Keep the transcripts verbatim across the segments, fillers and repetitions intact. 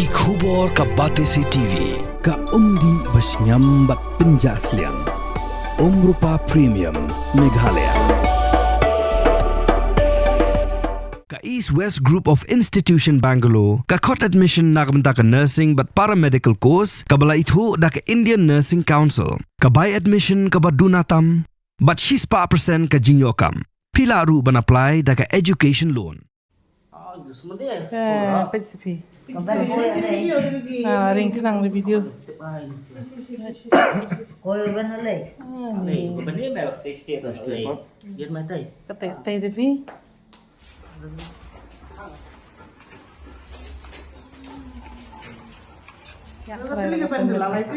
Ki khubor ka Batesi T V, ka umdih ba shngiam bad pynjah sliang. Umrupa Premium, Meghalaya. Ka East West Group of Institution Bangalore, ka khot admission na ka bynta ka nursing bad paramedical course, kaba la ithuh da ka Indian Nursing Council. Ka bai admission kaba duna tam, bad shispah percent ka jingïoh kam. Phi lah ruh ban apply da ka education loan. Eh, peit sa phi. Ah, ring khnang da video. Ah, ni. Ka tei, tei da phi. Ya, try lah ka tei.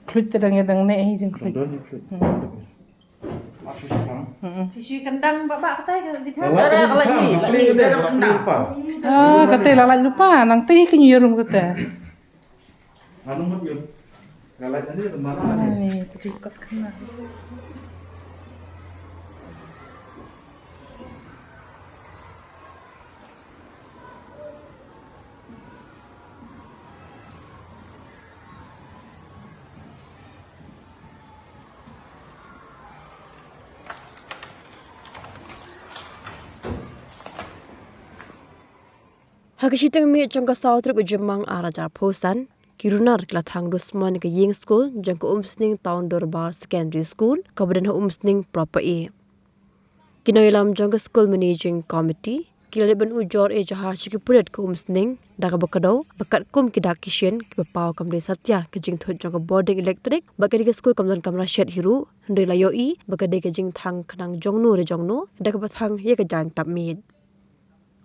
Khluit te dang ïa dang neh hi jingkhluit. Shisha ka dang ba ba ka tei ka dei ka. Ah, ka tei la lait lypa, nang tei ka ngi ïarum ka tei. Ani, tei kot khnang. Ha ka shiteng miet jong ka saw tarik u Jymmang ar hajar arphew san, ki runar ki la thang dusmon ïa ka ïing skul jong ka Umsning Town Dorbar Secondary School, kaba don ha Umsning Proper A. Ki nongïalam jong ka School Managing Committee ki la leit ban ujor ïa jahar sha ki pulit ka Umsning da kaba kdew ba katkum ki dak ki shin kiba paw kam dei satia ka jingthut jong ka bording elektrik bad ka dei ka skul kam don kamra shet hi ruh, hynrei la ïohi ba ka dei ka jingthang khnang jong no re jong no da kaba thang ïa ka jaiñ tap miet.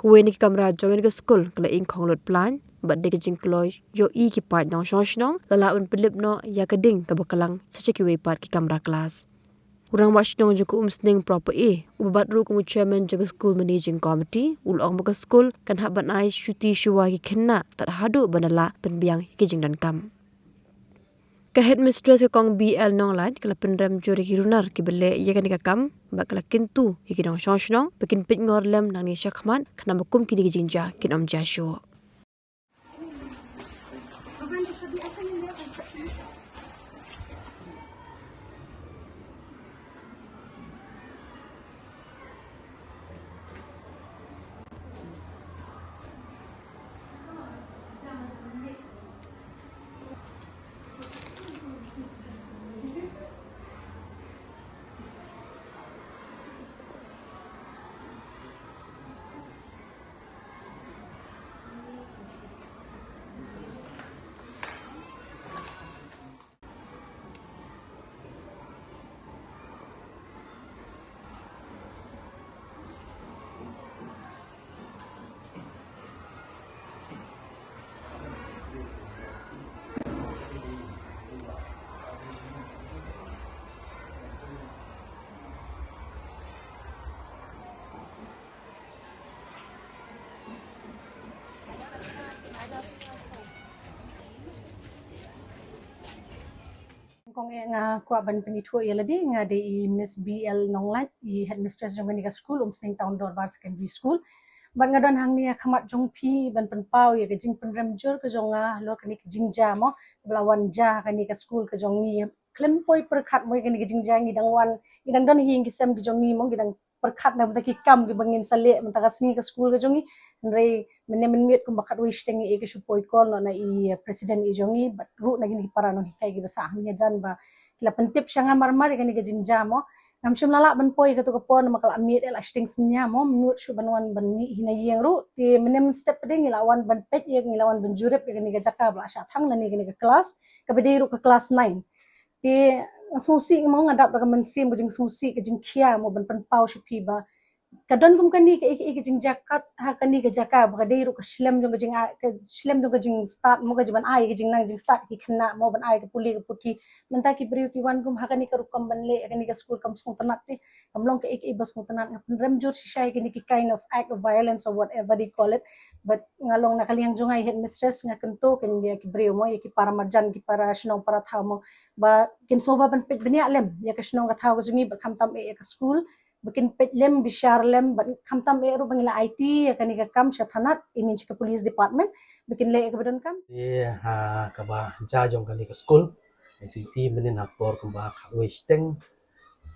Kawei na ki kamra jong ka skul ka la ing khong lut plaiñ bad dei ka jingkloi ïohi ki paid nongshong shnong la lah ban pynlip noh ïa ka ding kaba klang sha kiwei pat ki kamra klas. U rangbah shnong jong ka Umsning Proper A, uba bat ruh kum u chairman jong ka School Managing Committee, u la ong ba ka skul kan hap ban ai shuti shuwa ki khynnah tad haduh ban da lah pynbiang ïa ki jingdonkam. Ka headmistress ka Kong B L Nonglait ka la pynrem jur ïa ki runar kiba leh ïa kane ka kam bad ka la kyntu ïa ki nongshong shnong ba kin peit ngor lem nangne shakhmat khnang ba kum kine ki jingjia kin ym jia shuh. Kong, eh, nga kwah ban pynithuh ïa lade, nga dei i Miss B L Nonglait, i headmistress jong kane ka skul, Umsning Town Dorbar Secondary School. Bad nga don hangne ha khmat jong phi ban pynpaw ïa ka jingpynrem jur ka jong nga halor kane ka jingjia mo ba la wan jia ha kane ka skul ka jong ngi. Khlem poi pyrkhat mo ïa kane ka jingjia, ngi dang wan, ngi dang don ha ïing ki sem ki jong ngi mo, ngi dang pyrkhat na bynta ki kam kiba ngin sa leh mynta ka sngi ha ka skul ka jong ngi. Hynrei mynne mynmiet kumba khatwei shiteng ïa ka shu poi call noh na i, eh, president i jong ngi bad ruh na kine ki para nonghikai kiba sah hangne hajan ba ki la pyntip sha nga marmar ïa kane ka jingjia mo. Ngam shym la lah ban poi ha kato ka por namar ka la miet ïa la shiteng synñia mo, mynmiet shuh ban wan ban mih hi na ïing ruh. Te mynne mynstep pat de ngi la wan ban peit ïa, ngi la wan ban jurip ïa kane ka jaka ba la shah thang lane kane ka klas kaba dei ruh ka klas nine. Te nga sngewsih mo, nga dap da ka mynsiem ka jingsngewsih ka jingkhia mo ban pynpaw sha phi ba ka don kum kane ka, ka, ka jingjia kat ha kane ka jaka ba ka dei ruh ka shlem jong ka jing, ka shlem jong ka jingstad mo, ka jingban ai ka jingnang jingstad ki khynnah mo, ban ai ka pule ka puthi. Mynta ki briew ki wan kum ha kane ka rukom ban leh ha kane ka skul kam sngewtynnat te, kam long ka, ka, ka ba sngewtynnat. Nga pynrem jur shisha ïa kine ki kind of act of violence or whatever they call it. But nga long na ka liang jong nga i headmistress nga kyntu kin ïa ki briew mo, ïa ki para marjan, ki para shnong para thaw mo, ba kin sngewbha ban peit bniah lem ïa ka shnong ka thaw ka jong ngi bad khamtam eh ïa ka skul. ba kin peit lem bishar lem bad khamtam eh ruh ba ngi la aiti ïa kane ka kam sha thanat, I mean sha ka police department, ba kin leh ïa kaba donkam. Te ha kaba jia jong kane ka skul, actually mynnin ha por kumba khatwei shiteng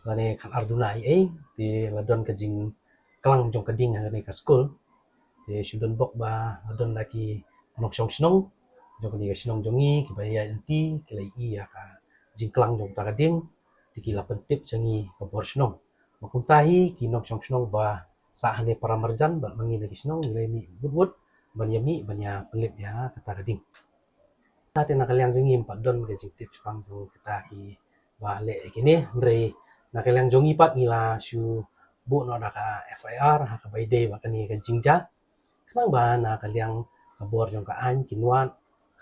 lane khatar duna ei ei, te la don ka jingklang jong ka ding ha kane ka skul. Te shu don bok ba la don la ki nongshong shnong jong kane ka shnong jong ngi kiba ïaid lynti, ki la ïohi ïa ka jingklang jong kata ka ding, te ki la pyntip sha ngi ka bor shnong. Ba kumta hi ki nongshong shnong ba sah hangne para marjan bad ma ngi na ki shnong ngi la mih wut wut ban ïa mih ban ïa pynlip ïa kata ka ding. Te na ka liang jong ngi ym pat don ka jingtip shaphang jong kita kiba leh ïa kine, hynrei na ka liang jong ngi pat ngi la shu buh noh da ka F I R ha kaba ïadei bad kane ka jingjia. Khnang ba na ka liang ka bor jong ka aiñ kin wad,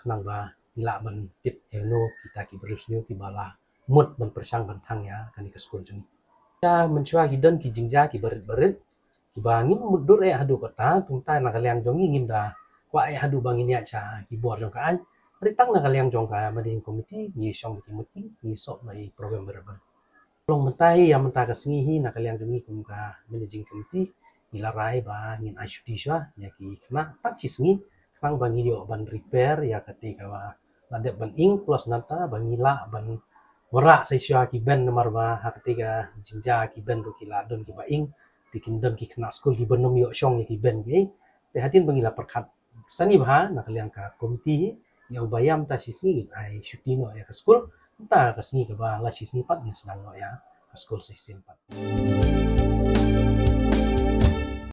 khnang ba ngi lah ban tip ïa no kita ki briew sniew kiba la mut ban pyrshang ban thang ïa kane ka skul jong ngi. Te mynshuwa ki don ki jingjia kiba rit ba rit kiba ngim mutdur eh haduh katta, te mynta na ka liang jong ngi ngim da kwah eh haduh ba ngin ïaid sha ki bor jong ka aiñ. Hynrei tang na ka liang jong ka managing committee ngi shong ki meeting, ngi sort noh ïa ki problem ba rit ba rit. Long mynta hi, ïa mynta ka sngi hi na ka liang jong ngi kum ka managing committee ngi la rai ba ngin ai shuti shuwa ïa ki khynnah tang shi sngi, khnang ba ngin ïoh ban repair ïa kata kaba la dep ban ing, plus nangta ba ngi lah ban wanrah sa shuwa ki bench, namar ba ha kata ka jingjia ki bench ruh ki la don kiba ing, te kin don ki khynnah skul kiba nym ïoh shong ïa ki bench ki. Te hadien ba ngi la pyrkhat sani bha na ka liang ka committee hi, ngi ong ba ïa mynta shi sngi ngin ai shuti noh ïa ka skul, mynta ka sngi kaba la shi sngi pat ngin sdang noh ïa ka skul sa shisien pat.